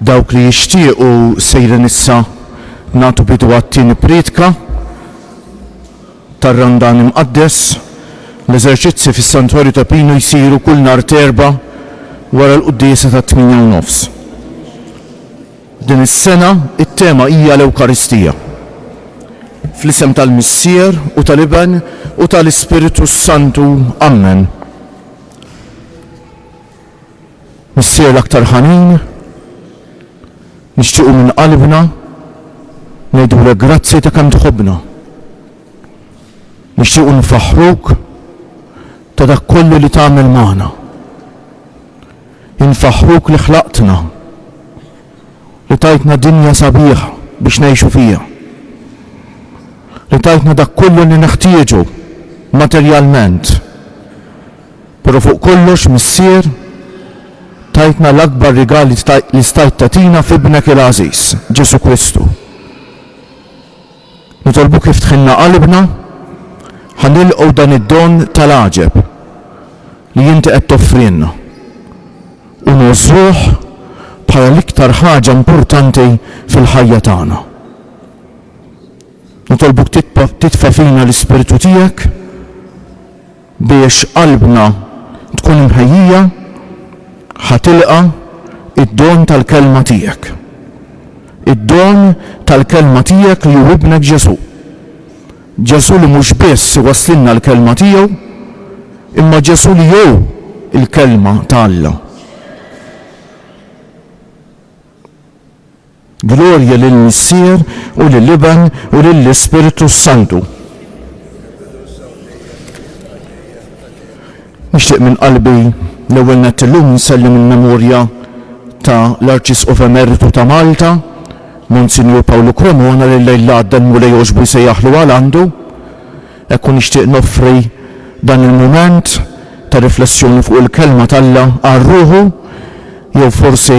Dawk li jixtiequ sejrin issa nagħtu bidu għat-tieni prietka tar-Randan Imqaddes. L-eżerċizzi fis-Santwarju ta' Pinu jsiru kull nhar t'Erbgħa wara l-quddiesa tat-tmienja u nofs. Din is-sena t-tema hija l-Ewkaristija. Fl-isem tal-Missier u tal-Iben u tal-Ispirtu s-Santu. Ammen. Missier l-aktar ħanin, nixtiequ minn qalbna ngħidulek grazzi ta' kemm tħobbna. Nixtiequ nfaħħruk ta' dak kollu li tagħmel magħna. Infaħħruk li ħlaqtna, li tajtna dinja sabiħa biex ngħixu fiha, li tajtna dak kollu li neħtieġu materjalment. Però fuq kollox, Missier, tajtna l-akbar rigal li stajt tagħtina f'Ibnek il-għażiż, Ġesù Kristu. Nitolbuk iftħilna qalbna ħa nilqgħu dan id-don tal-għaġeb li inti qed toffrilna u ngħożżuh bħala l-iktar ħaġa importanti fil-ħajja tagħna. Nitolbuk titfa' fina l-Ispirtu tiegħek Biex qalbna tkun imħejjija ħa tilqa' d-don tal-Kelma tiegħek. Id-don tal-Kelma tiegħek li hu Ibnek Ġesù. Ġesù li mhux biss iwasslilna l-Kelma tiegħu, imma Ġesù li hu l-Kelma ta' Alla. Glorja lill-Missier u lill-Iben u lill-Ispirtu s-Santu. Nixtieq minn qalbi l-ewwel nett illum insellem il-memorja ta' l-Arċisqof Emeritu ta' Malta, Monsinjur Pawlu Cremona li l-lejl li għadda l-Mulej għoġbu jsejjaħlu għal għandu. Hekk u nixtieq noffri dan il-mument ta' riflessjoni fuq il-Kelma t'Alla għal ruħu jew forsi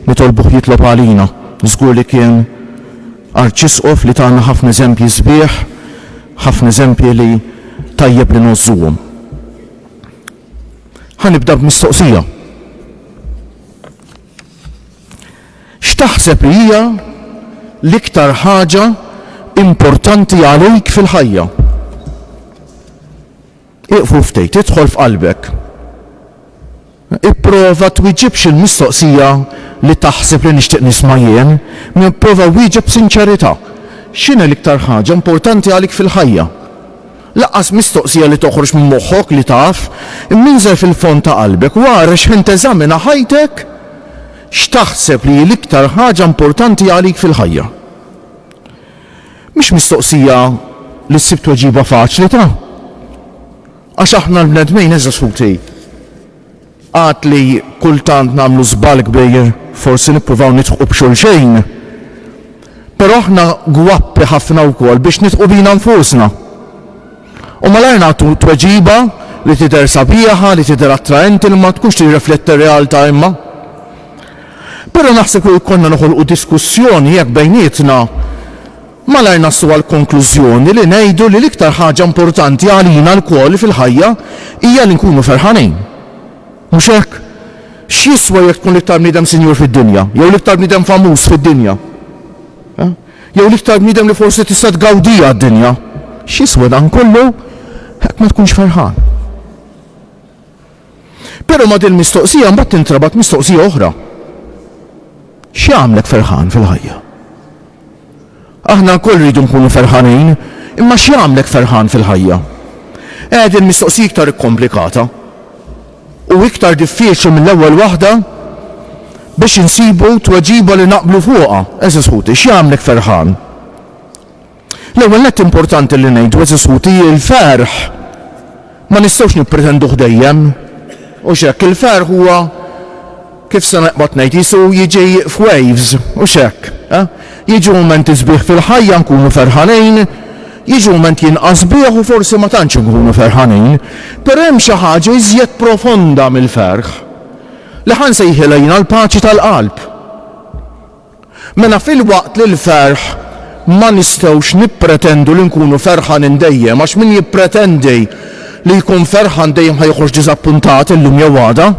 nitolbuh jitlob għalina. Żgur li kien Arċisqof li tana ħafna eżempji sbieħ, ħafna eżempji li tajjeb li ngħożżuhom. Ħa nibda b'mistoqsija. X'taħseb li hija l-iktar ħaġa importanti għalik fil-ħajja? Ieqfu ftit, idħol f'qalbek. Ipprova twiġibx il-mistoqsija li taħseb li nixtieq nisma' jien, imma ipprova wieġeb b'sinċerità. X'inhi l-iktar ħaġa importanti għalik fil-ħajja? Lanqas mistoqsija li toħroġ minn moħħok li taf, imma inżel fil-fond ta' qalbek u ara x'ħin teżamina ħajtek x'taħseb li hi l-iktar ħaġa importanti għalik fil-ħajja. Mhix mistoqsija li ssib tweġiba faċli ta'. Għax aħna l-bnedmin, għeżież ħuti, għad li kultant nagħmlu żball kbir, forsi nippruvaw nidħqu b'xulxejn, però aħna gwappi ħafna wkoll biex nidħqu bina nfusna. U malajr nagħtu tweġiba li tidher sabiħa, li tidher attraenti, li ma tkunx tirrifletti r-realtà imma. Però naħseb li jkollna noħolqu diskussjoni hekk bejnietna Malajr naslu għall-konklużjoni li ngħidu li l-iktar ħaġa importanti għalina lkoll fil-ħajja hija li nkunu ferħanin. Mhux hekk? X'jiswa jekk tkun l-iktar bniedem sinjur fid-dinja, jew l-iktar bniedem famuż fid-dinja? Eh? Jew l-iktar bniedem li forsi tista' tgawdiha d-dinja? X'jiswa dan kollu jekk ma tkunx ferħan? Però ma' dil-mistoqsija mbagħad tintrabat mistoqsija oħra. X'jagħmlek ferħan fil-ħajja? Aħna lkoll rridu nkunu ferħanin, imma x'jagħmlek ferħan fil-ħajja? Eh, din mistoqsija iktar ikkomplikata u iktar diffiċli mill-ewwel waħda biex insibu tweġiba li naqblu fuqha. Għeżież ħuti, x'jagħmlek ferħan? L-ewwel nett importanti li ngħidu, għeżież ħuti, il-ferħ ma nistgħux nippretenduh dejjem. Hux hekk, il-ferħ huwa kif se naqbad ngħid qisu jiġi f'waves, hux hekk? Eh? Jiġu mumenti sbieħ fil-ħajja nkunu ferħanin, jiġu mument jinqas sbieħ u forsi ma tantx inkunu ferħanin. Però hemm xi ħaġa iżjed profonda mill-ferħ li ħa nsejħilha jiena l-paċi tal-qalb. Mela filwaqt li l-ferħ ma nistgħux nippretendu li nkunu ferħanin dejjem, għax min jippretendi li jkun ferħan dejjem ħa joħroġ diżappuntat illum jew għada.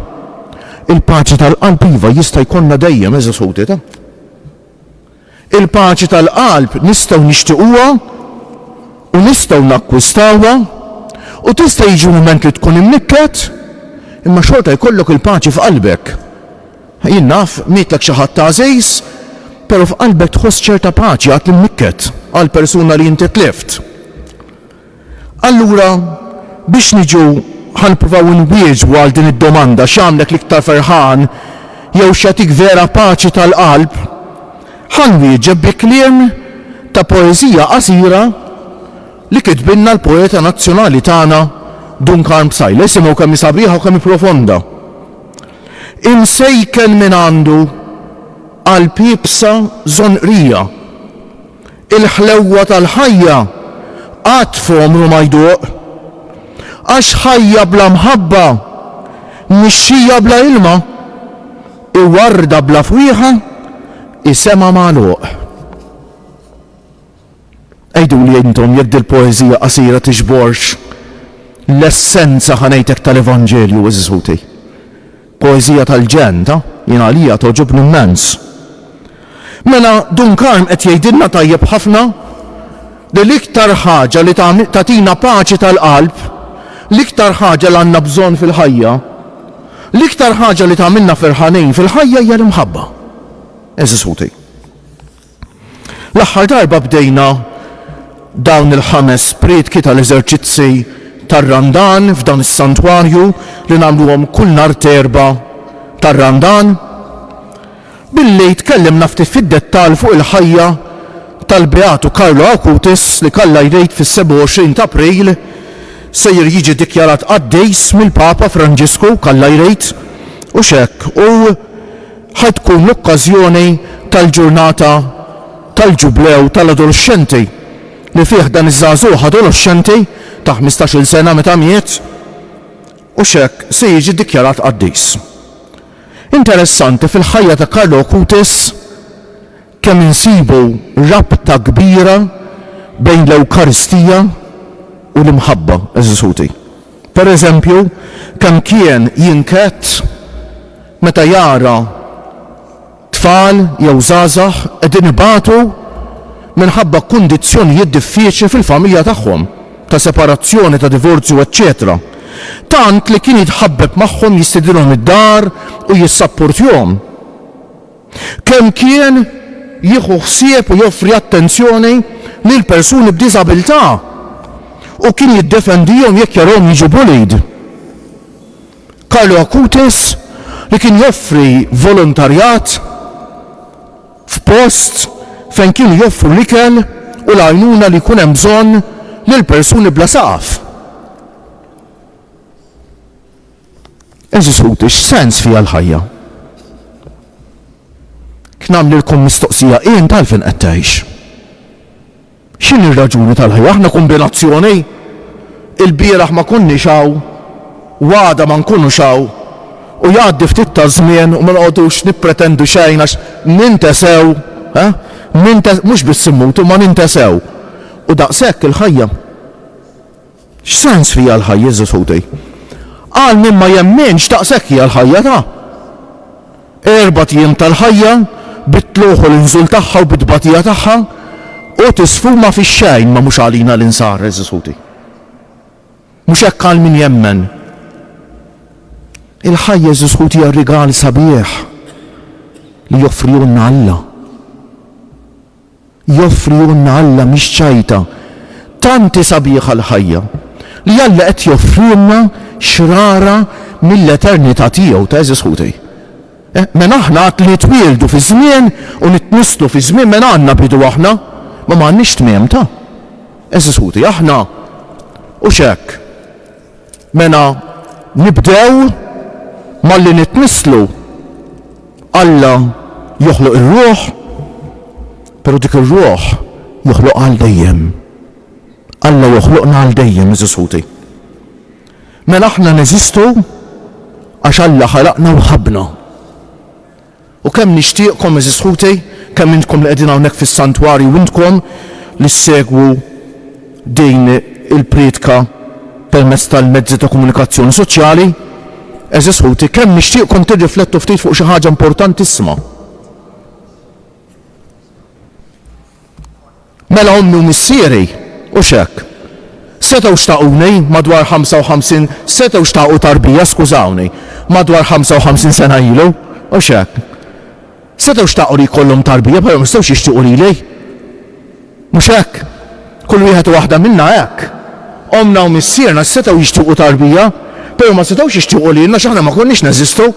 Il-paċi tal-qalb iva jista' jkollna dejjem, għeżież ħuti, ta'. Il-paċi tal-qalb nistgħu nixtiquha u nistgħu nakkwistawha u tista' jiġi mument li tkun imnikket imma xorta jkollok il-paċi f'qalbek. Jien naf, mietlek xi ħadd għażiż, però f'qalbek tħoss ċerta paċi għad li mnikket għall-persuna li inti tlift. Allura, biex niġu ħa nippruvaw inwieġbu għal din id-domanda, x'għamlek l-iktar ferħan jew x'jagħtik vera paċi tal-qalb, ħa nwieġeb bi kliem ta' poeżija qasira li kitbilna l-poeta nazzjonali tagħna Dun Karm Psaila. Isimgħu kemm hi sabiħa u kemm hi profonda. Imsejken min għandu qalb iebsa żonqrija. Il-ħlewwa tal-ħajja qatt f'għomru ma jduq. Għax ħajja bla mħabba, nixxija bla ilma, hi warda bla fwieħa, hi sema magħluq. Għiduli intom jekk dil-poeżija qasira tiġborx l-essenza ħa ngħidlek tal-Evanġelju, għeżież ħuti. Poeżija tal-ġenn, ta? Jien għalija togħġobni immens. Mela Dun Karm qed jgħidilna tajjeb ħafna li l-iktar ħaġa li tagħtina paċi tal-qalb, l-iktar ħaġa li għandna bżonn fil-ħajja, l-iktar ħaġa li tagħmilna ferħanin fil-ħajja hija l-imħabba. Għeżież ħuti. L-aħħar darba bdejna dawn il-ħames prietki tal-eżerċizzi tar-Randan f'dan is-santwarju li nagħmluhom kull nhar t'Erbgħa tar-Randan billi tkellimna ftit fid-dettall fuq il-ħajja tal-Beatu Carlo Acutis li kalla jrid fis-27 t'April sejjer jiġi dikjarat qaddis mill-Papa Franġisku kalla jrid u x'hekk u Ħa tkun l-okkażjoni tal-ġurnata tal-Ġublew tal-Adoloxxenti li fih dan iż-żagħżugħ adoloxxenti ta' ħmistax-il sena meta miet u x'hekk se jiġi ddikjarat qaddis. Interessanti fil-ħajja ta' Carlo Acutis kemm insibu rabta kbira bejn l-Ewkaristija u l-imħabba, għeżież ħuti. Per eżempju, kemm kien jinkedd meta jara tfal jew żgħażagħ qegħdin ibatu minħabba kundizzjonijiet diffiċli fil-familja tagħhom, ta' separazzjoni, ta' divorzju, eċċetera Tant li kien jitħabbeb magħhom, jistedinhom id-dar u jissapportjhom. Kemm kien jieħu ħsieb u joffri attenzjoni lil persuni b'diżabilità u kien jiddefendihom jekk jarahom jiġu bullied. Carlo Acutis li kien joffri volontarjat f'post fejn kienu joffru l-ikel u l-għajnuna li jkun hemm bżonn lil persuni bla saqaf. Għeżież ħuti, x'sens fiha l-ħajja? Nagħmlilkom mistoqsija, int għalfejn qed tgħix? X'inhi r-raġuni tal-ħajja? Aħna kombinazzjoni? Ilbieraħ ma konniex hawn, u għada ma nkunux hawn, u jgħaddi ftit ta' żmien u ma noqogħdux nippretendu xejn għax nintesew, eh? Ninte, mhux biss immutu, ma nintesew. U daqshekk il-ħajja. X'sens fiha l-ħajja, għeżież ħuti? Għal min ma jemminx daqshekk hija l-ħajja ta'. Erbat ijiem tal-ħajja, bit-tlugħ u l-inżul tagħha u bit-tbatija tagħha, u tisfuma fix-xejn, ma mhux għalina l-insara, għeżież ħuti. Mhux hekk għal min jemmen. Il-ħajja, għeżież ħuti, hija rigal sabiħ li joffrihulna Alla. Joffrihulna Alla mhix ċajta. Tant hi sabiħa l-ħajja li Alla qed joffrilna xrara mill-eternità tiegħu ta' għeżież ħuti. Eh, mela aħna għad li nitwieldu fi żmien u nitnisslu fi żmien mela għandna bidu aħna, ma m'għandniex tmiem ta' għeżież ħuti, aħna hux hekk. Mela nibdew malli nitnisslu Alla joħloq ir-ruħ, però dik ir-ruħ joħloqha għal dejjem. Alla joħloqna għal dejjem, għeżież ħuti. Mela aħna neżistu għax Alla ħalaqna u ħabbna. U kemm nixtieqkom, għeżież ħuti, kemm intkom li qegħdin hawnhekk fis-santwarju intkom li ssegwu din il-prietka permezz tal-mezzi ta' komunikazzjoni soċjali. għeżież ħuti, kemm nixtieqkom tirriflettu ftit fuq xi ħaġa importantissima. Mela ommi u missieri, hux hekk? Setgħu xtaquni madwar 55, setgħu xtaqu tarbija, skużawni, madwar 55 sena ilu, hux hekk? Setgħu xtaqu li jkollhom tarbija, però ma setgħux jixtiequ lili. Mhux hekk? Kull wieħed u waħda minna hekk. Ommna u missierna setgħu jixtiequ tarbija, però ma setgħux jixtiequ lilna għax aħna ma konniex neżistu.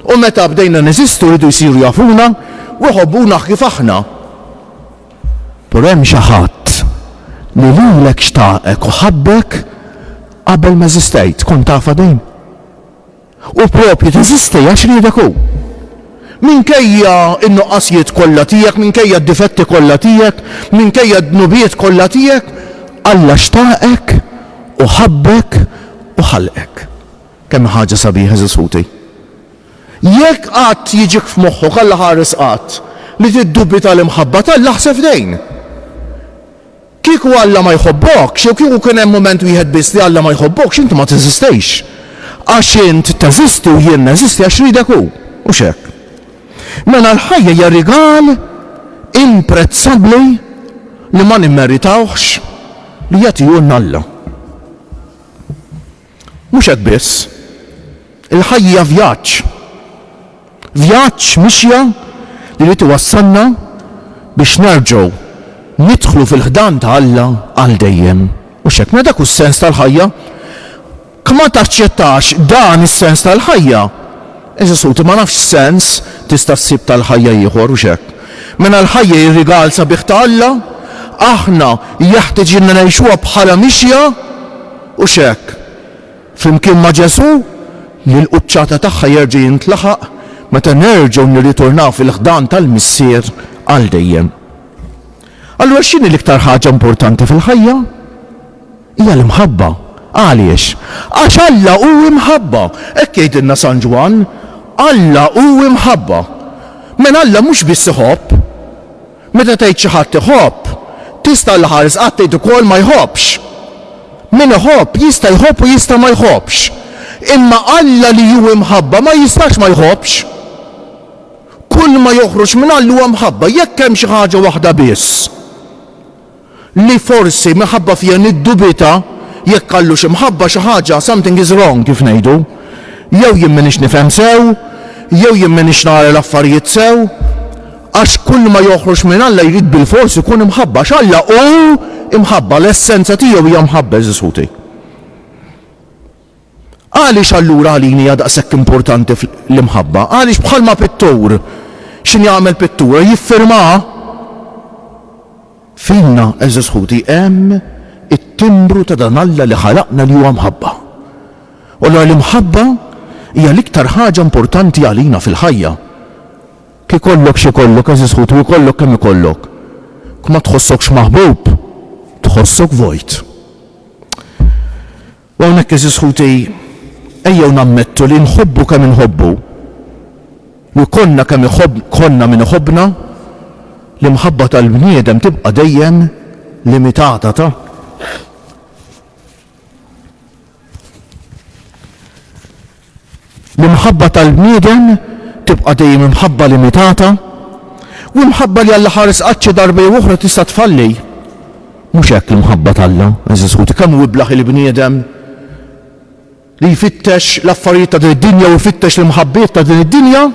U meta bdejna neżistu riedu jsiru jafuna u jħobbuna kif aħna. Però hemm xi ħadd li lilek xtaqek u ħabbek qabel ma eżistejt. Kont tafha din? U proprju teżisti għax riedek hu. Minkejja n-nuqqasijiet kollha tiegħek, minkejja d-difetti kollha tiegħek, minkejja d-dnubiet kollha tiegħek, Alla xtaqek u ħabbek u ħalqek. Kemm hi ħaġa sabiħa, għeżież ħuti. Jekk qatt jiġik f'moħħok, Alla ħares qatt, li tiddubita l-imħabba t'Alla, aħseb f'dejn. Kieku Alla ma jħobbokx, jew kieku kien hemm mument wieħed biss li Alla ma jħobbokx, inti ma teżistix. Għax int teżisti u jien neżisti għax riedek hu. Hux hekk? Mela l-ħajja hija rigal imprezzabbli li ma nimmeritawhx li jagħtihulna Alla. Mhux hekk biss. Il-ħajja hija vjaġġ. Vjaġġ, mixja li jrid iwassalna biex nerġgħu nidħlu fil-ħdan ta' Alla għal dejjem. Mhux hekk? Mela dak hu s-sens tal-ħajja. Kma taċċettax dan is-sens tal-ħajja, għeżież ħuti, ma nafx x'sens tista' ssib tal-ħajja ieħor, hux hekk? Mela l-ħajja hi rigal sabiħ ta' Alla, aħna jeħtiġilna ngħixuha bħala mixja, hux hekk? Flimkien ma' Ġesù, li l-quċċata tagħha jerġa' jintlaħaq meta nerġgħu nirritornaw fil-ħdan tal-Missier għal dejjem. Allura x'inhi l-iktar ħaġa importanti fil-ħajja? Hija l-imħabba. Għaliex? Għax Alla hu imħabba. Hekk jgħidilna San Ġwann, Alla hu imħabba. Mela Alla mhux biss iħobb. Meta tgħid xi ħadd iħobb, tista' Alla ħares qatt tgħid ukoll ma jħobbx. Min iħobb jista' jħobb u jista' ma jħobbx. Imma Alla li hu imħabba ma jistax ma jħobbx. Kull ma joħroġ minn Alla huwa mħabba. Jekk hemm xi ħaġa waħda biss li forsi minħabba fija niddubita jekk Allux imħabba xi ħaġa, something is wrong kif ngħidu. Jew jien m'iniex nifhem sew, jew jien m'iniex nara l-affarijiet sew, għax kull ma joħroġ minn Alla jrid bilfors ikun imħabba, għax Alla hu imħabba, l-essenza tiegħu hija mħabba, għeżież ħuti. Għaliex allura għalina hija daqshekk importanti l-imħabba? Għaliex bħalma pittur x'inhi jagħmel pittura jiffirmaha? Fina, għeżież ħuti, hemm it-timbru ta' dan Alla li ħalaqna li huwa mħabba. U allura l-imħabba hija l-iktar ħaġa importanti għalina fil-ħajja. K'ikollok x'ikollok, għeżież ħuti, u jkollok kemm ikollok, k'ma tħossokx maħbub, tħossok vojt. U hawnhekk, għeżież ħuti, ejjew nammettu li nħobbu kemm inħobbu, u jkollna kemm ikollna min iħobbna, l-imħabba tal-bniedem tibqa' dejjem limitata ta'. L-imħabba tal-bniedem tibqa' dejjem imħabba limitata u imħabba li Alla ħares qatt xi darba jew oħra tista' tfalli. Mhux hekk l-imħabba t'Alla, għeżież ħuti, kemm hu iblah il-bniedem li jfittex l-affarijiet ta' din id-dinja u jfittex l-imħabbiet ta' din id-dinja,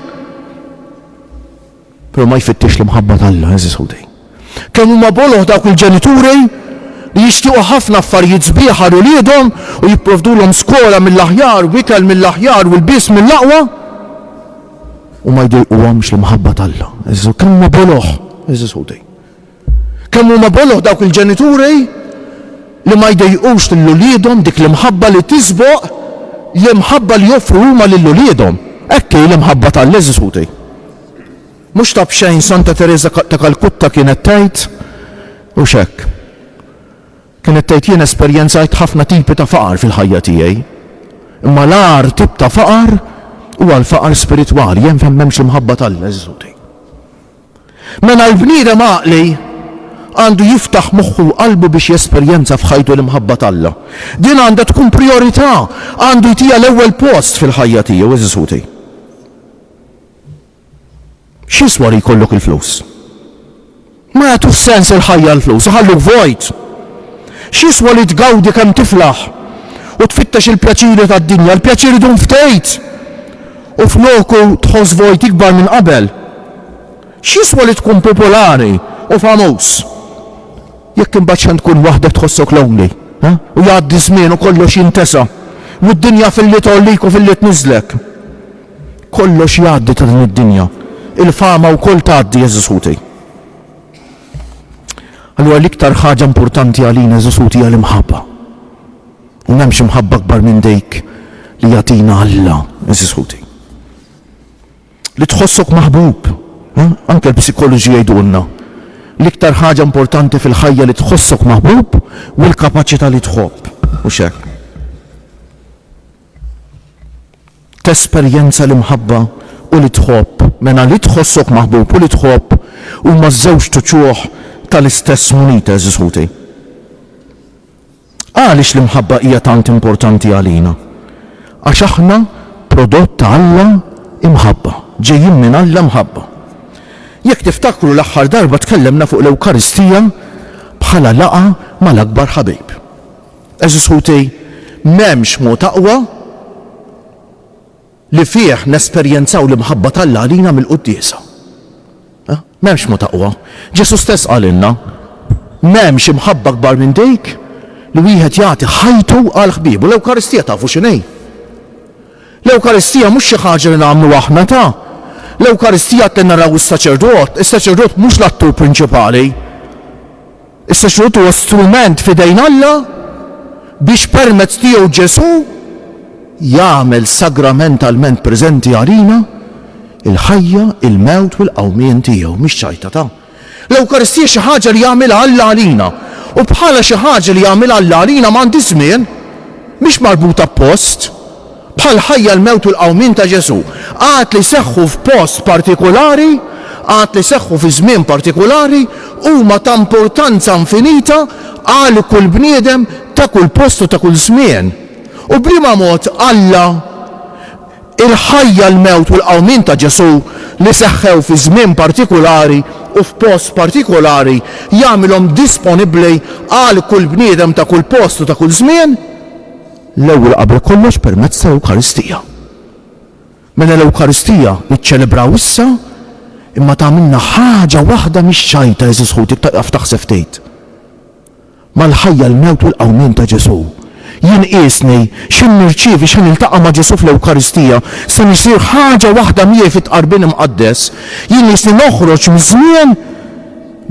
Però ma jfittixx l-imħabba t'Alla, għeżież ħuti. Kemm huma boloh dawk il-ġenituri li jixtiequ ħafna affarijiet sbieħ għal uliedhom u jipprovdulhom skola mill-aħjar u ikel mill-aħjar u lbies mill-aqwa u ma jdejquhomx l-imħabba t'Alla. Għeżież, kemm huma boloh, għeżież ħuti. Kemm huma boloh dawk il-ġenituri li ma jdejqux lil uliedhom dik l-imħabba li tisboq l-imħabba li joffru huma lil uliedhom. Hekk hi l-imħabba t'Alla, għeżież ħuti. Mhux ta' b'xejn Santa Tereża ta' Kalkutta kienet tgħid, hux hekk? Kienet tgħid jien esperjenzajt ħafna tipi ta' faqar fil-ħajja tiegħi. Imma l-agħar tip ta' faqar huwa l-faqar spiritwali, hemm fejn m'hemmx l-imħabba t'Alla, għeżież ħuti. Mela l-bniedem għaqli. għandu jiftaħ moħħu u qalbu biex jesperjenza f'ħajtu l-imħabba t'Alla. Din għandha tkun prijorità, għandu jtiha l-ewwel post fil-ħajja tiegħu, għeżież ħuti. X'jiswa li jkollok il-flus? Ma jagħtux sens il-ħajja l-flus, iħalluk vojt. X'jiswa li tgawdi kemm tiflaħ u tfittex il-pjaċiri tad-dinja, il-pjaċir idum ftit u floku tħoss vojt ikbar minn qabel. X'jiswa li tkun popolari u famuż jekk imbagħad xejn tkun waħdek tħossok lonely, eh? U jgħaddi żmien u kollox jintesa u d-dinja filli tgħollik u filli tniżżlek. Kollox jgħaddi ta' din id-dinja. Il-fama wkoll tgħaddi, għeżież ħuti. Allura l-iktar ħaġa importanti għalina, għeżież ħuti, hija l-imħabba. U m'hemmx imħabba akbar minn dik li jagħtina Alla, għeżież ħuti. Li tħossok maħbub, eh? anke l-psikoloġi jgħidulna. L-iktar ħaġa importanti fil-ħajja li tħossok maħbub u l-kapaċità li tħobb. U xek. Tesperjenza l-imħabba u li tħobb, mela li tħossok maħbub u li tħobb huma żewġt uċuħ tal-istess munita, għeżież ħuti. Għaliex l-imħabba hija tant importanti għalina? Għax aħna prodott ta' Alla imħabba, ġejjin minn Alla mħabba. Jekk tiftakru l-aħħar darba tkellemna fuq l-Ewkaristija bħala laqgħa mal-akbar ħabib. Għeżież ħuti, m'hemmx mod aqwa li fih nesperjenzaw l-imħabba t'Alla għalina mill-quddiesa. Eh? M'hemmx mod aqwa. Ġesù stess qalilna, m'hemmx imħabba kbar minn dik li wieħed jagħti ħajtu għal ħbiebu. L-Ewkaristija tafu x'inhi? L-Ewkaristija mhux xi ħaġa li nagħmlu aħna ta'. L-Ewkaristija qed naraw is-saċerdot, is-saċerdot mhux l-attur prinċipali. Is-saċerdot huwa strument f'idejn Alla biex permezz tiegħu Ġesù jagħmel sagramentalment preżenti għalina il-ħajja, il-mewt u l-qawmien tiegħu. Mhix ċajta ta'. L-Ewkaristija xi ħaġa li jagħmilha Alla għalina. U bħala xi ħaġa li jagħmilha Alla għalina m'għandhiex żmien, mhix marbuta b'post. Bħall-ħajja, l-mewt u l-qawmien ta' Ġesù, għad li seħħu f'post partikulari, għad li seħħu fi żmien partikulari, huma ta' importanza infinita għal kull bniedem ta' kull post u ta' kull żmien. U b'liema mod Alla, il-ħajja, l-mewt u l-qawmien ta' Ġesù li seħħew fi żmien partikulari u f'post partikulari jagħmilhom disponibbli għal kull bniedem ta' kull post u ta' kull żmien? L-ewwel u qabel kollox permezz tal-Ewkaristija. Mela l-Ewkaristija niċċelebraw issa, imma tagħmilna ħaġa waħda mhix ċajta, għeżież ħuti, taf taħseb ftit. Mal-ħajja, l-mewt u l-qawmien ta' Ġesù. Jien qiesni x'ħin nirċievi, x'ħin niltaqa' ma' Ġesù fl-Ewkaristija, se nisir ħaġa waħda miegħi fit-tqarbin imqaddes. Jien qiesni noħroġ miż-żmien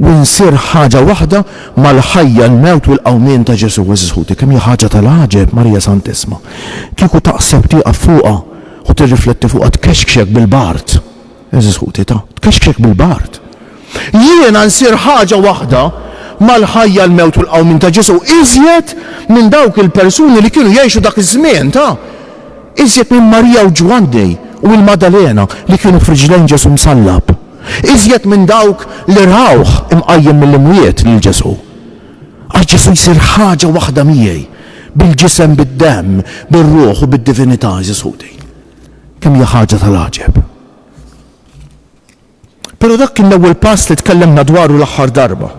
U nsir ħaġa waħda mal-ħajja, l-mewt u l-qawmien ta' Ġesù. Għeżież ħuti, kemm hi ħaġa tal-għaġeb Marija Santissma. Kieku taqseb tieqaf fuqha u tirrifletti fuqha tkexkxek bil-bard. Għeżież ħuti, ta' tkexkxek bil-bard. Jiena nsir ħaġa waħda mal-ħajja, l-mewt u l-qawmien ta' Ġesù iżjed minn dawk il-persuni li kienu jgħixu dak iż-żmien, ta' iżjed minn Marija u Ġwanni u l-Madalena li kienu f'riġlejn Ġesù msallab. Iżjed minn dawk li rawh imqajjem mill-imwiet lil Ġesù. Għax Ġesù jsir ħaġa waħda miegħi, bil-ġisem, bid-demm, bir-ruħ u bid-divinità, għeżież ħuti. Kemm hija ħaġa tal-għaġeb. Però dak kien l-ewwel pass li tkellemna dwaru l-aħħar darba.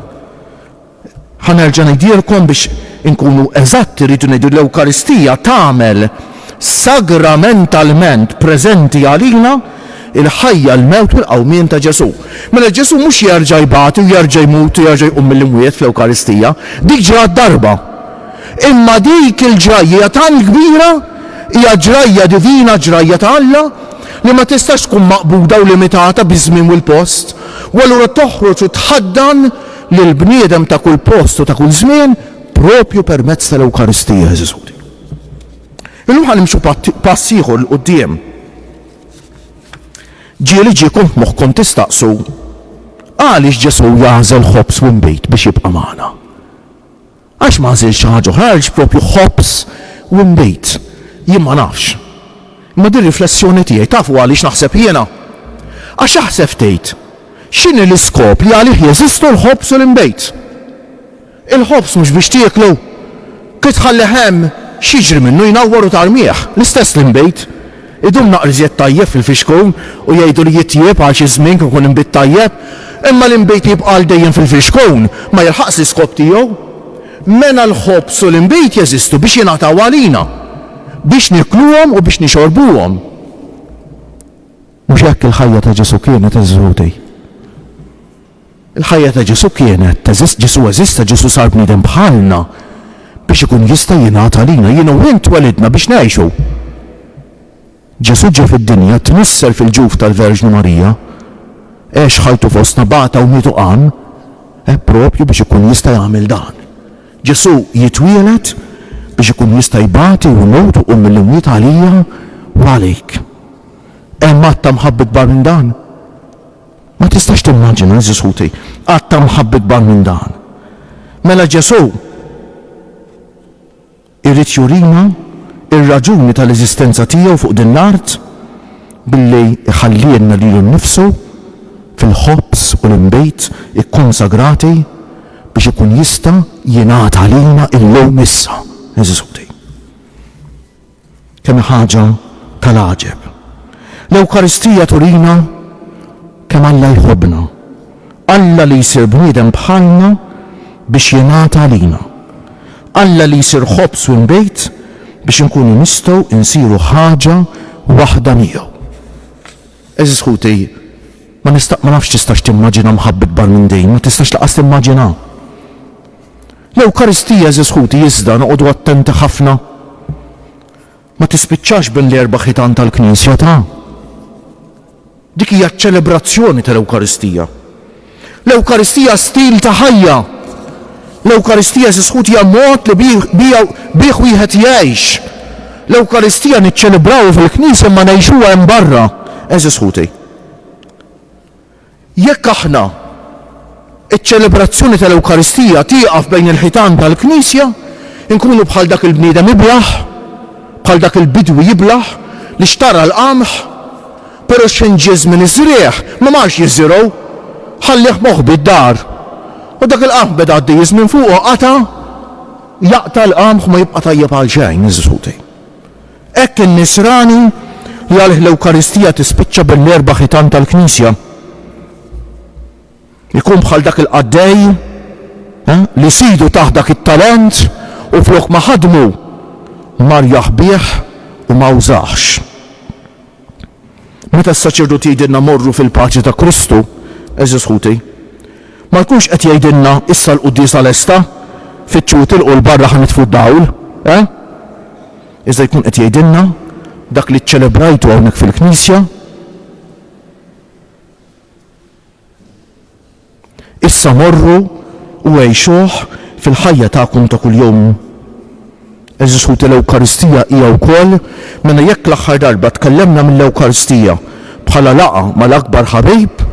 Ħa nerġa' ngħidilkom biex inkunu eżatti rridu ngħidu l-Ewkaristija tagħmel sagramentalment preżenti għalina il-ħajja, l-mewt u l-qawmien ta' Ġesù. Mela Ġesù mhux jerġa' jbati u jerġa' jmut u jerġa' jqum mill-imwiet fl-Ewkaristija, dik ġrat darba. Imma dik il-ġrajja hija tant kbira, hija ġrajja divina, ġrajja ta' Alla, li ma tistax tkun maqbuda u limitata biż-żmien u l-post, u allura toħroġ u tħaddan lill-bniedem ta' kull post u ta' kull żmien propju permezz tal-Ewkaristija, għeżież ħuti. Illum ħa nimxu pass ieħor 'l quddiem. Ġieli ġiekom f'moħħkom tistaqsu għaliex Ġesù jagħżel ħobż u nbid biex jibqa' magħna? Għax ma għażilx xi ħaġa oħra, għaliex propju ħobż u nbid? Jien ma nafx. Imma din riflessjoni tiegħi, tafu għaliex naħseb jiena? Għax aħseb ftit, x'inhi l-iskop li għalih jeżistu l-ħobż u l-inbid? Il-ħobż mhux biex tieklu. Kif tħallih hemm, x'jiġri minnu? Jnawwar u tarmih. L-istess l-inbid. Idum naqra iżjed tajjeb fil-fixkun u jgħidu li jitjieb għal xi żmien kif ikun inbid tajjeb. Imma l-inbid li jibqa' għal dejjem fil-fixkun ma jilħaqx l-iskop tiegħu. Mela l-ħobż u l-inbid jeżistu biex jingħataw għalina, biex niekluhom u biex nixorbuhom. Mhux hekk il-ħajja ta' Ġesù kienet, għeżież ħuti? Il-ħajja ta' Ġesù kienet, teżist, Ġesù eżista, Ġesù sar bniedem bħalna biex ikun jista' jingħata għalina. Jien u int twelidna biex ngħixu. Ġesù ġie fid-dinja, tnissel fil-ġuf tal-Verġni Marija, għex ħajtu fostna, bata u miet u qam, eh, propju biex ikun jista' jagħmel dan. Ġesù jitwieled biex ikun jista' jbati u jmut u jqum mill-imwiet għalija u għalik. Hemm att ta' mħabba ikbar minn dan? Ma tistax timmaġina, għeżież ħuti, att ta' mħabba ikbar minn dan. Mela Ġesù irid jurina r-raġuni tal-eżistenza tiegħu fuq din l-art billi jħallielna lilu nnifsu fil-ħobż u l-inbid ikkonsagrati biex ikun jista' jingħata għalina illum issa, għeżież ħuti. Kemm hi ħaġa tal-għaġeb! L-Ewkaristija turina kemm Alla jħobbna. Alla li jsir bniedem bħalna biex jingħata għalina. Alla li jsir ħobż u nbejt biex inkunu nistgħu nsiru ħaġa waħda miegħu. Għeżież ħuti, ma nista' ma nafx tistax timmaġina mħabba ikbar minn din, ma tistax lanqas timmaġina. L-Ewkaristija, għeżież ħuti, iżda noqogħdu attenti ħafna, ma tispiċċax bejn l-erba' ħitan tal-Knisja ta'. Dik hija ċ-ċelebrazzjoni tal-Ewkaristija. L-Ewkaristija stil ta' ħajja. L-Ewkaristija, għeżież ħuti, hija mod li bih wieħed jgħix. L-Ewkaristija niċċelebrawha fil-Knisja imma ngħixuha hemm barra, għeżież ħuti. Jekk aħna ċ-ċelebrazzjoni tal-Ewkaristija tieqaf bejn il-ħitan tal-knisja, inkunu bħal dak il-bniedem iblah, bħal dak il-bidwi iblah li xtara l-qamħ, però x'ħin ġie żmien iż-żriegħ ma marx jiżirgħu, ħallieh moħbi d-dar. U dak il-qamħ beda għaddej iż-żmien fuqu qata' jaqta' l-qamħ u ma jibqa' tajjeb għal xejn, għeżież ħuti. Hekk in-Nisrani li għalih l-Ewkaristija tispiċċa bil-erba' ħitan tal-Knisja. Ikun bħal dak il-qaddej eh, li sidu tah dak it-talent u flok ma ħadmu mar jaħbih u ma użahx. Meta s-saċerdot jgħidilna morru fil-paċi ta' Kristu, għeżież ħuti, ma jkunx qed jgħidilna issa l-quddiesa lesta, fittxu itilqu 'l barra ħa nitfu d-dawl, eh? Iżda jkun qed jgħidilna dak li ċċelebrajtu hawnhekk fil-knisja, Issa morru u għixuh fil-ħajja tagħkom ta' kuljum. Għeżież ħuti l-Ewkaristija hija wkoll mela jekk l-aħħar darba tkellemna mill-Ewkaristija bħala laqgħa mal-akbar ħabib,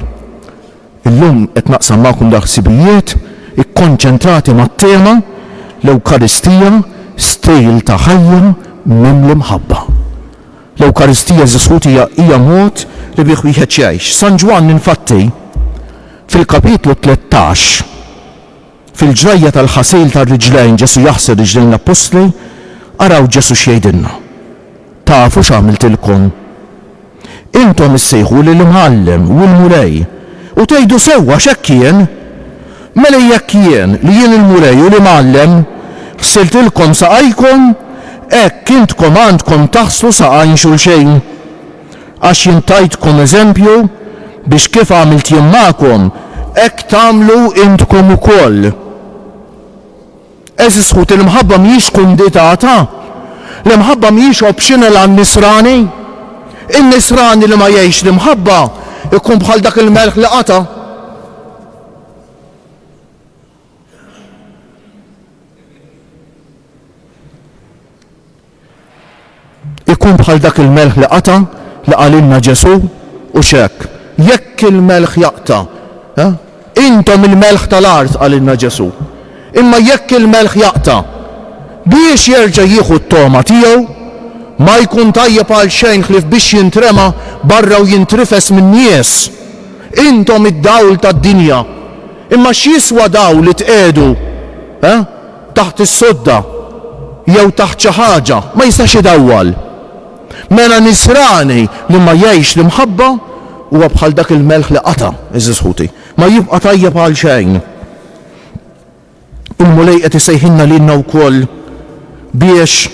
illum qed naqsam magħkom dal-ħsibijiet ikkonċentrati mat-tema l-Ewkaristija stil ta' ħajja mimli mħabba. L-Ewkaristija, għeżież ħuti, hija hija mod li bih wieħed jgħix. San Ġwann infatti, fil-kapitlu 13, fil-ġrajja tal-ħasil tar-riġlejn, Ġesù jaħsel riġlejn l-appostli, araw Ġesù x'jgħidilna. Tafu x'għamiltilkom? Intom issejħuli l-Imgħallem u l-Mulej, u tgħidu sewwa għax hekk jien. Mela jekk jien, li jien il-Mulej u l-Imgħallem, ħsiltilkom saqajkom, hekk intkom għandkom taħslu saqajn xulxejn. Għax jien tajtkom eżempju biex kif għamilt jien magħkom, hekk tagħmlu intkom ukoll. Għeżież ħuti, l-imħabba mhijiex kunditata. L-imħabba mhijiex optional għan-nisrani. In-nisrani li ma jgħix l-imħabba jkun bħal dak il-melħ li qata'. Ikun bħal dak il-melħ li qata' li qalilna Ġesù, hux hekk? Jekk il-melħ jaqta', eh? Intom il-melħ tal-art, qalilna Ġesù. Imma jekk il-melħ jaqta', biex jerġa' jieħu t-togħma tiegħu, ma jkun tajjeb għal xejn ħlief biex jintrema barra u jintrifes min-nies. Intom id-dawl tad-dinja. Imma x'jiswa dawl li tqiegħdu? eh? Taħt is-sodda jew taħt xi ħaġa, ma jistax idawwal. Mela nisrani li ma jgħix l-imħabba huwa bħal dak il-melħ li qata', għeżież ħuti. Ma jibqa' tajjeb għal xejn. Il-Mulej qed isejħilna lilna wkoll biex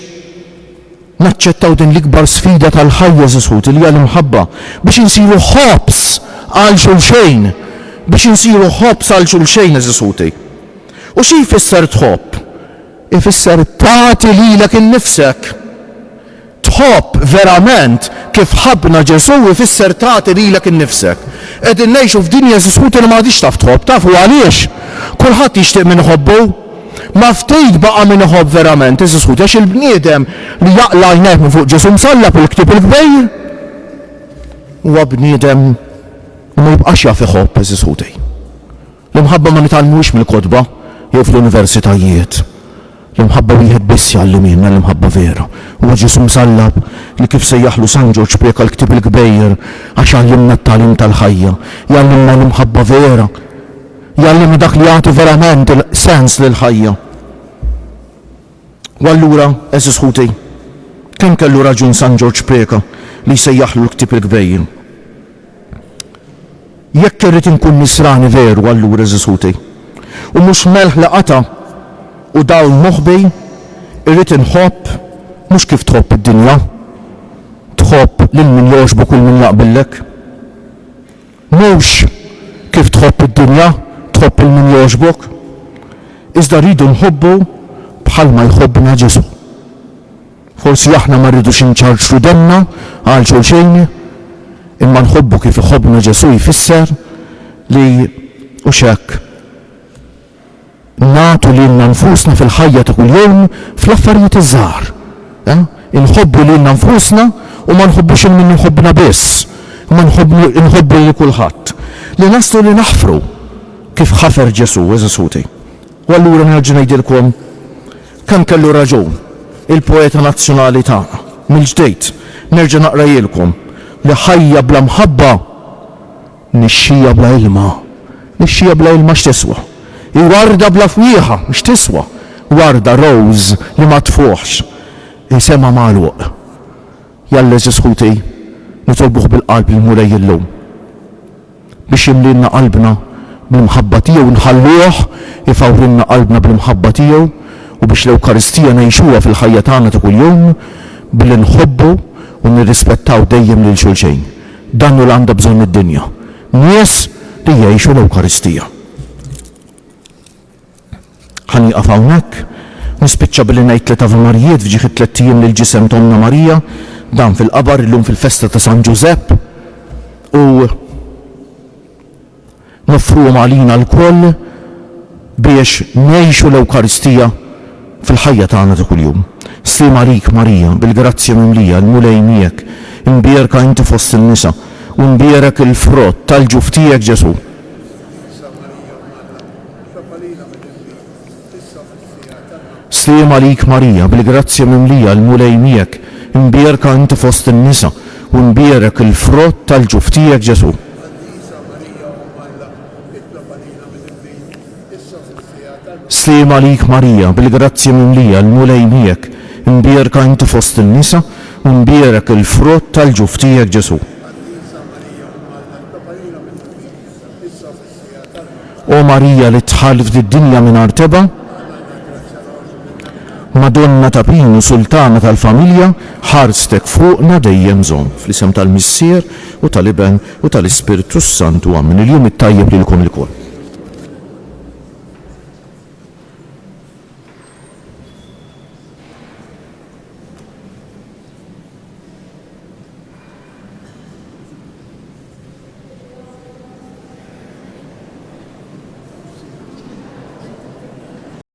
naċċettaw din l-ikbar sfida tal-ħajja, għeżież ħuti, li hija l-imħabba, biex insiru ħobż għal xulxejn, biex insiru ħobż għal xulxejn, għeżież ħuti. U xi jfisser tħobb? Ifisser tagħti lilek innifsek. Tħobb verament kif ħabbna Ġesù ifisser tagħti lilek innifsek. Qegħdin ngħixu f'dinja għeżież ħuti li m'għadhiex taf tħobb. Tafu għaliex? Kulħadd jixtieq min iħobbu. Ma ftit baqa' min iħobb verament, għeżież ħuti, għax il-bniedem li jaqla' għajnejh minn fuq Ġesù msallab il-ktieb il-kbir huwa bniedem li ma jibqax jaf iħobb, għeżież ħuti. L-imħabba ma nitgħallmuhiex mill-kotba jew fl-universitajiet. L-imħabba wieħed biss jgħallimhielna l-imħabba vera. Huwa Ġesù msallab li kif sejjaħlu San Ġorġ Preca l-ktieb il-kbejjer għax jgħallimna t-tagħlim tal-ħajja, jgħallimna l-imħabba vera, jgħallimna dak li jagħti verament sens lill-ħajja. U allura, għeżież ħuti, kemm kellu raġun San Ġorġ Preca li jsejjaħlu l-ktieb il-kbejjer. Jekk irrid inkun Nisrani veru allura għeżież ħuti, u mhux melħ li qata' u dawl moħbi, irrid inħobb mhux kif tħobb id-dinja, tħobb lil min jogħġbok u 'l min jaqbillek. Mhux kif tħobb id-dinja, tħobb 'il min jogħġbok, iżda rridu nħobbu bħalma jħobbna Ġesù. Forsi aħna ma rridux inċarċru demmna għal xulxin, imma nħobbu kif iħobbna Ġesù jfisser li, hux hekk, nagħtu lilna nfusna fil-ħajja ta' kuljum fl-affarijiet iż-żgħar. Eh? Inħobbu lilna nfusna u ma nħobbux il min iħobbna biss, imma nħobbu lil kulħadd. Li naslu li naħfru kif ħafer Ġesù, għeżież ħuti. U allura nerġa' ngħidilkom kemm kellu raġun il-poeta nazzjonali tagħna. Mill-ġdid nerġa' naqrahielkom li ħajja bla mħabba nixxija bla ilma. Nixxija bla ilma x'tiswa? Hi warda bla fwieħa x'tiswa? Warda, rose, li ma tfuħx. Hi sema magħluq. Jalla għeżież ħuti, nitolbuh bil-qalb lill-Mulej illum. Biex jimlielna qalbna bl-imħabba tiegħu, nħalluh ifawrilna qalbna bl-imħabba tiegħu u biex l-Ewkaristija ngħixuha fil-ħajja tagħna ta' kuljum billi nħobbu u nirrispettaw dejjem lil xulxejn. Dan hu l għandha bżonn id-dinja, nies li jgħixu l-Ewkaristija. Ħa nieqaf hawnhekk. Nispiċċa billi ngħid tlett Ave Marijiet f'ġieħ it-tlett ijiem li l-ġisem t'Ommna Marija dam fil-qabar illum fil-festa ta' San Ġużepp u noffruhom għalina lkoll biex ngħixu l-Ewkaristija fil-ħajja tagħna ta' kuljum. Sliem għalik Marija, bil-grazzja mimlija, il-Mulej miegħek, imbierka inti fost in-nisa, u mbierek il-frott tal-ġuf tiegħek Ġesù. Qaddisa Marija Omm Alla, itlob għalina midinbin, issa u fis-siegħa tal-mewt. Sliem għalik Marija, bil-grazzja mimlija, il-Mulej miegħek, imbierka inti fost in-nisa, u mbierek il-frott tal-ġuf tiegħek Ġesù. Qaddisa Marija Omm Alla, itlob għalina midinbin, issa u fis-siegħa tal-mewt. Sliem għalik Marija, bil-grazzja mimlija, il-Mulej miegħek, imbierka inti fost in-nisa, u mbierek il-frott tal-ġuf tiegħek Ġesù. Qaddisa Marija Omm Alla, itlob għalina midinbin, issa u fis-siegħa tal-mewt. O Marija li dħalt f'did-dinja mingħajr tebgħa, Madonna ta' Pinu, Sultana tal-familja, ħarstek fuqna dejjem żomm. Fl-isem tal-Missier, u tal-Iben, u tal-Ispirtu s-Santu. Ammen. Il-jum it-tajjeb lilkom ilkoll.